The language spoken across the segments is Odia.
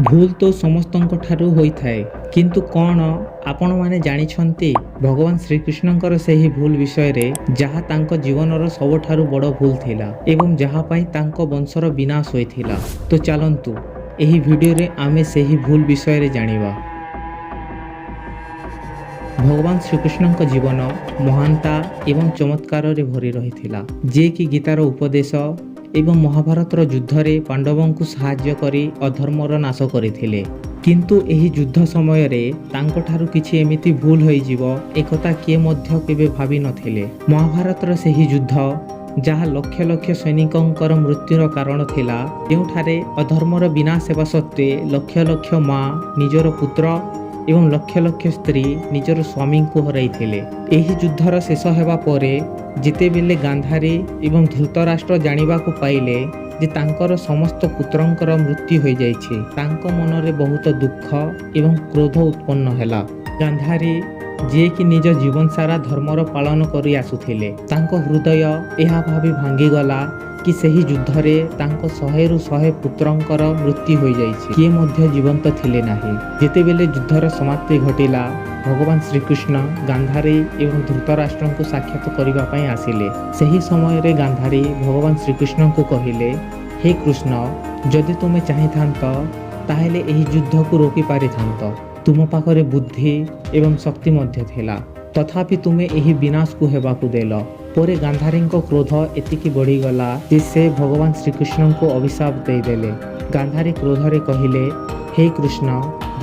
ଭୁଲ ତ ସମସ୍ତଙ୍କ ଠାରୁ ହୋଇଥାଏ, କିନ୍ତୁ କ'ଣ ଆପଣମାନେ ଜାଣିଛନ୍ତି ଭଗବାନ ଶ୍ରୀକୃଷ୍ଣଙ୍କର ସେହି ଭୁଲ ବିଷୟରେ, ଯାହା ତାଙ୍କ ଜୀବନର ସବୁଠାରୁ ବଡ଼ ଭୁଲ ଥିଲା ଏବଂ ଯାହା ପାଇଁ ତାଙ୍କ ବଂଶର ବିନାଶ ହୋଇଥିଲା? ତ ଚାଲନ୍ତୁ, ଏହି ଭିଡ଼ିଓରେ ଆମେ ସେହି ଭୁଲ ବିଷୟରେ ଜାଣିବା। ଭଗବାନ ଶ୍ରୀକୃଷ୍ଣଙ୍କ ଜୀବନ ମହାନତା ଏବଂ ଚମତ୍କାରରେ ଭରି ରହିଥିଲା, ଯିଏକି ଗୀତାର ଉପଦେଶ ଏବଂ ମହାଭାରତର ଯୁଦ୍ଧରେ ପାଣ୍ଡବଙ୍କୁ ସାହାଯ୍ୟ କରି ଅଧର୍ମର ନାଶ କରିଥିଲେ। କିନ୍ତୁ ଏହି ଯୁଦ୍ଧ ସମୟରେ ତାଙ୍କଠାରୁ କିଛି ଏମିତି ଭୁଲ ହୋଇଯିବ, ଏକଥା କିଏ ମଧ୍ୟ କେବେ ଭାବି ନଥିଲେ। ମହାଭାରତର ସେହି ଯୁଦ୍ଧ, ଯାହା ଲକ୍ଷ ଲକ୍ଷ ସୈନିକଙ୍କର ମୃତ୍ୟୁର କାରଣ ଥିଲା, ଯେଉଁଠାରେ ଅଧର୍ମର ବିନାଶ ହେବା ସତ୍ତ୍ୱେ ଲକ୍ଷ ଲକ୍ଷ ମା ନିଜର ପୁତ୍ର ଏବଂ ଲକ୍ଷ ଲକ୍ଷ ସ୍ତ୍ରୀ ନିଜର ସ୍ୱାମୀଙ୍କୁ ହରାଇଥିଲେ। ଏହି ଯୁଦ୍ଧର ଶେଷ ହେବା ପରେ ଯେତେବେଳେ ଗାନ୍ଧାରୀ ଏବଂ ଧୃତରାଷ୍ଟ୍ର ଜାଣିବାକୁ ପାଇଲେ ଯେ ତାଙ୍କର ସମସ୍ତ ପୁତ୍ରଙ୍କର ମୃତ୍ୟୁ ହୋଇଯାଇଛି, ତାଙ୍କ ମନରେ ବହୁତ ଦୁଃଖ ଏବଂ କ୍ରୋଧ ଉତ୍ପନ୍ନ ହେଲା। ଗାନ୍ଧାରୀ, ଯିଏକି ନିଜ ଜୀବନ ସାରା ଧର୍ମର ପାଳନ କରି ଆସୁଥିଲେ, ତାଙ୍କ ହୃଦୟ ଏହା ଭାବି ଭାଙ୍ଗିଗଲା କି ସେହି ଯୁଦ୍ଧରେ ତାଙ୍କ 100ରୁ 100 ପୁତ୍ରଙ୍କର ମୃତ୍ୟୁ ହୋଇଯାଇଛି, କିଏ ମଧ୍ୟ ଜୀବନ୍ତ ଥିଲେ ନାହିଁ। ଯେତେବେଳେ ଯୁଦ୍ଧର ସମାପ୍ତି ଘଟିଲା, ଭଗବାନ ଶ୍ରୀକୃଷ୍ଣ ଗାନ୍ଧାରୀ ଏବଂ ଧୃତରାଷ୍ଟ୍ରଙ୍କୁ ସାକ୍ଷାତ କରିବା ପାଇଁ ଆସିଲେ। ସେହି ସମୟରେ ଗାନ୍ଧାରୀ ଭଗବାନ ଶ୍ରୀକୃଷ୍ଣଙ୍କୁ କହିଲେ, "ହେ କୃଷ୍ଣ, ଯଦି ତୁମେ ଚାହିଁଥାନ୍ତ, ତାହେଲେ ଏହି ଯୁଦ୍ଧକୁ ରୋକି ପାରିଥାନ୍ତ। ତୁମ ପାଖରେ ବୁଦ୍ଧି ଏବଂ ଶକ୍ତି ମଧ୍ୟ ଥିଲା, ତଥାପି ତୁମେ ଏହି ବିନାଶକୁ ହେବାକୁ ଦେଲ।" ପରେ ଗାନ୍ଧାରୀଙ୍କ କ୍ରୋଧ ଏତିକି ବଢ଼ିଗଲା ଯେ ସେ ଭଗବାନ ଶ୍ରୀକୃଷ୍ଣଙ୍କୁ ଅଭିଶାପ ଦେଇଦେଲେ। ଗାନ୍ଧାରୀ କ୍ରୋଧରେ କହିଲେ, "ହେ କୃଷ୍ଣ,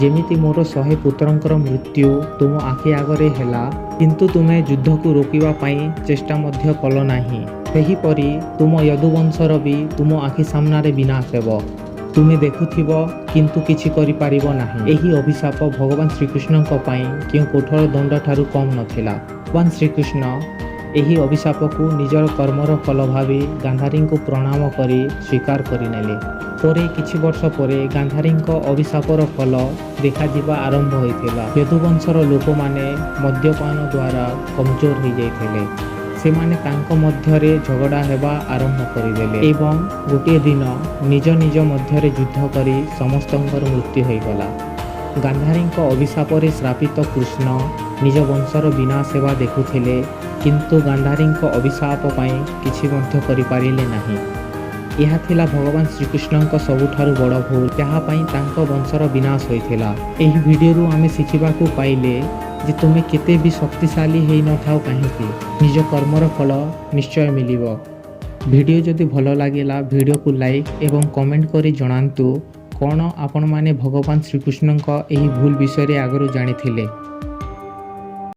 ଯେମିତି ମୋର 100 ପୁତ୍ରଙ୍କର ମୃତ୍ୟୁ ତୁମ ଆଖି ଆଗରେ ହେଲା, କିନ୍ତୁ ତୁମେ ଯୁଦ୍ଧକୁ ରୋକିବା ପାଇଁ ଚେଷ୍ଟା ମଧ୍ୟ କଲ ନାହିଁ, ସେହିପରି ତୁମ ଯଦୁବଂଶର ବି ତୁମ ଆଖି ସାମ୍ନାରେ ବିନାଶ ହେବ। ତୁମେ ଦେଖୁଥିବ, କିନ୍ତୁ କିଛି କରିପାରିବ ନାହିଁ।" ଏହି ଅଭିଶାପ ଭଗବାନ ଶ୍ରୀକୃଷ୍ଣଙ୍କ ପାଇଁ କେଉଁ କଠୋର ଦଣ୍ଡ ଠାରୁ କମ୍ ନଥିଲା। ଭଗବାନ ଶ୍ରୀକୃଷ୍ଣ ଏହି ଅଭିଶାପକୁ ନିଜର କର୍ମର ଫଳ ଭାବି ଗାନ୍ଧାରୀଙ୍କୁ ପ୍ରଣାମ କରି ସ୍ୱୀକାର କରିନେଲେ। ପରେ କିଛି ବର୍ଷ ପରେ ଗାନ୍ଧାରୀଙ୍କ ଅଭିଶାପର ଫଳ ଦେଖାଯିବା ଆରମ୍ଭ ହୋଇଥିଲା। ଯଦୁବଂଶର ଲୋକମାନେ ମଦ୍ୟପାନ ଦ୍ୱାରା କମଜୋର ହୋଇଯାଇଥିଲେ। ସେମାନେ ତାଙ୍କ ମଧ୍ୟରେ ଝଗଡ଼ା ହେବା ଆରମ୍ଭ କରିଦେଲେ ଏବଂ ଗୋଟିଏ ଦିନ ନିଜ ନିଜ ମଧ୍ୟରେ ଯୁଦ୍ଧ କରି ସମସ୍ତଙ୍କର ମୃତ୍ୟୁ ହୋଇଗଲା। ଗାନ୍ଧାରୀଙ୍କ ଅଭିଶାପରେ ଶ୍ରାପିତ କୃଷ୍ଣ ନିଜ ବଂଶର ବିନାଶ ହେବା ଦେଖୁଥିଲେ, କିନ୍ତୁ ଗାନ୍ଧାରୀଙ୍କ ଅଭିଶାପ ପାଇଁ କିଛି ମଧ୍ୟ କରିପାରିଲେ ନାହିଁ। ଏହା ଥିଲା ଭଗବାନ ଶ୍ରୀକୃଷ୍ଣଙ୍କ ସବୁଠାରୁ ବଡ଼ ଭୁଲ, ଯାହା ପାଇଁ ତାଙ୍କ ବଂଶର ବିନାଶ ହୋଇଥିଲା। ଏହି ଭିଡ଼ିଓରୁ ଆମେ ଶିଖିବାକୁ ପାଇଲେ ଯେ ତୁମେ କେତେ ବି ଶକ୍ତିଶାଳୀ ହେଇନଥାଅ କାହିଁକି, ନିଜ କର୍ମର ଫଳ ନିଶ୍ଚୟ ମିଳିବ। ଭିଡ଼ିଓ ଯଦି ଭଲ ଲାଗିଲା, ଭିଡ଼ିଓକୁ ଲାଇକ୍ ଏବଂ କମେଣ୍ଟ କରି ଜଣାନ୍ତୁ, କ'ଣ ଆପଣମାନେ ଭଗବାନ ଶ୍ରୀକୃଷ୍ଣଙ୍କ ଏହି ଭୁଲ ବିଷୟରେ ଆଗରୁ ଜାଣିଥିଲେ?